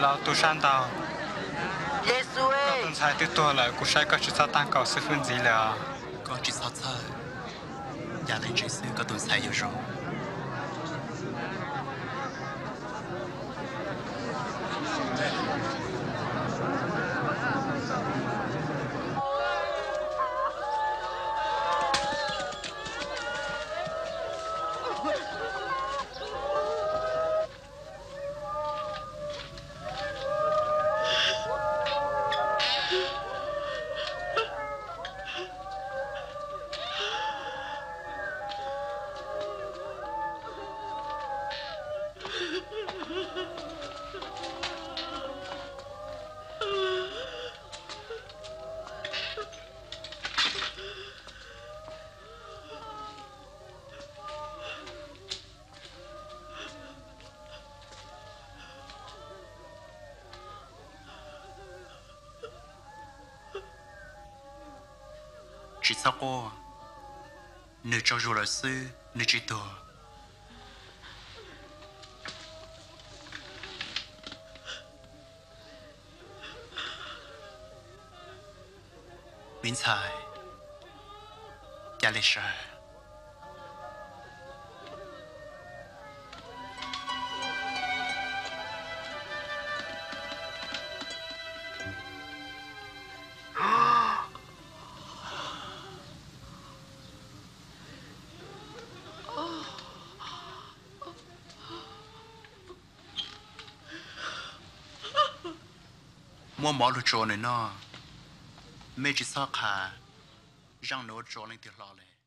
Tau tu sab ntau. Koj tus ntxhais twb tuag lawm, kuv saib koj tsis txhob tag nkaus xib fwb ntxiv lawm. Koj tsis txhob txhawj, cas li ntsis xwb koj tus ntxhais yuav zoo. Tsis txhob quaj, nws tsaug zog lawm xwb, nws tsis tuag. Me ntxhais, cas li sawv? Muab mov lug tso nws noj, mej tsis txhob qha zaaj nws ua tso leej twg hlo le.